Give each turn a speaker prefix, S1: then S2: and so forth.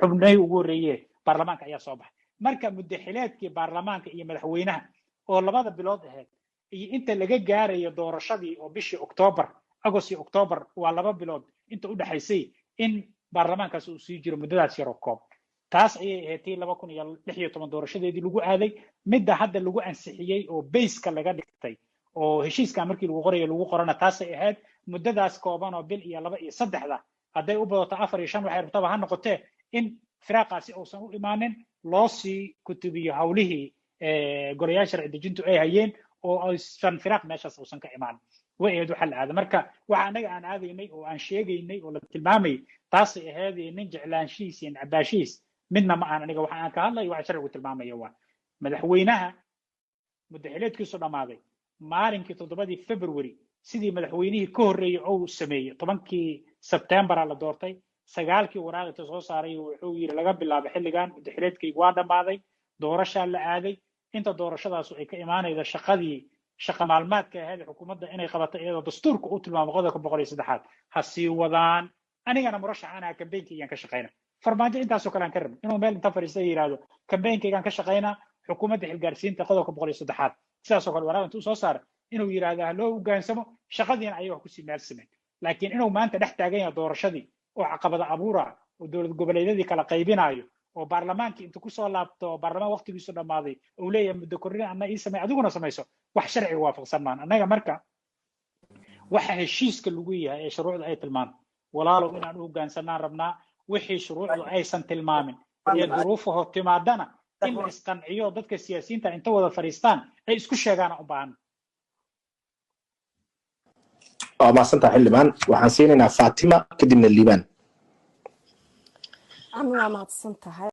S1: Xubnihii ugu horreeye baarlamaanka ayaa soo baxay. Marka muddaxileedkii baarlamaanka iyo madaxweynaha oo 2da bilood ahayd iyo inta laga gaarayo doorashadii oo bishii Octoobar, Agost iyo Octoobar, waa 2 bilood inta u dhexaysay in baarlamaankaas uu sii jiro muddadaas yaroo koob. Taas ayay ahayd tii 2016 doorashadeedii lagu aaday. Midda hadda lagu ansixiyey oo base-ka laga dhigtay oo heshiiska markii lagu qorayo lagu qorana taasay ahayd, muddadaas kooban oo bil iyo laba iyo saddexda, hadday u badato afar iyo shan, waxay rabtaba ha noqotee, in firaaqaasi uusan u imaanin, loo sii kutubiyo hawlihii golayaal sharci dejintu ay hayeen oo aysan firaaq meeshaas uusan ka imaanin way ahayd waxa la aada. Marka waxa annaga aan aadaynay oo aan sheegaynay oo la tilmaamayay taasay ahayd. Nin jeclaanshihiis iyo nacabaashihiis midna ma aan. Aniga waxa aan ka hadlayo waxa sharcigu tilmaamaya waa madaxweynaha muddaxileedkiisu dhammaaday maalinkii 7dii February, sidii madaxweynihii ka horreeyey ou sameeyey. 10kii Sebtembera la doortay, 9kii waraaqita soo saaray, wuxuu yidhi: "Laga bilaabo xilligan muddaxileedkaygu waa dhammaaday." Doorashaa la aaday. Inta doorashadaasu ay ka imaanayda, shaqadii shaqa maalmaadka ahayd xukuumadda inay qabato iyadoo dastuurka uu tilmaamo qodobka 103aad ha sii wadaan. Anigana murashax anaa, campaign-kaygaan ka shaqayna. Farmaajo intaasoo kale aan ka rabin inuu meel inta fadhiista yidhaahdo: "Campaign-kaygaan ka shaqaynaa, xukuumadda xilgaarsiinta qodobka 103aad." Sidaasoo kale waraaq intuu soo saara inuu yidhaahdo ha loo hoggaansamo, shaqadiina ayaga kusii meel simeen. Laakiin inuu maanta dhex taagan yahay doorashadii oo caqabada abuura oo dowlad goboleedyadii kala qaybinayo oo baarlamaankii intu kusoo laabto, baarlamaan waqtigiisu dhammaaday, uu leeyahay muddo kordhin anna ii samey, adiguna samayso, wax sharciga waafaqsan maan. Annaga marka waxa heshiiska lagu yahay ee shuruucda ay tilmaanto, walaalow, inaan u hoggaansanaan rabnaa. Wixii shuruucdu aysan tilmaamin ee duruufa hor timaadana, in la isqanciyo, dadka siyaasiyiinta inta wada fadhiistaan ay isku sheegaan u baahan.
S2: Waa mahadsantaha, xildhibaan. Waxaan siinaynaa Fatima, kadibna Liibaan.
S3: Ami, waa mahadsan tahay.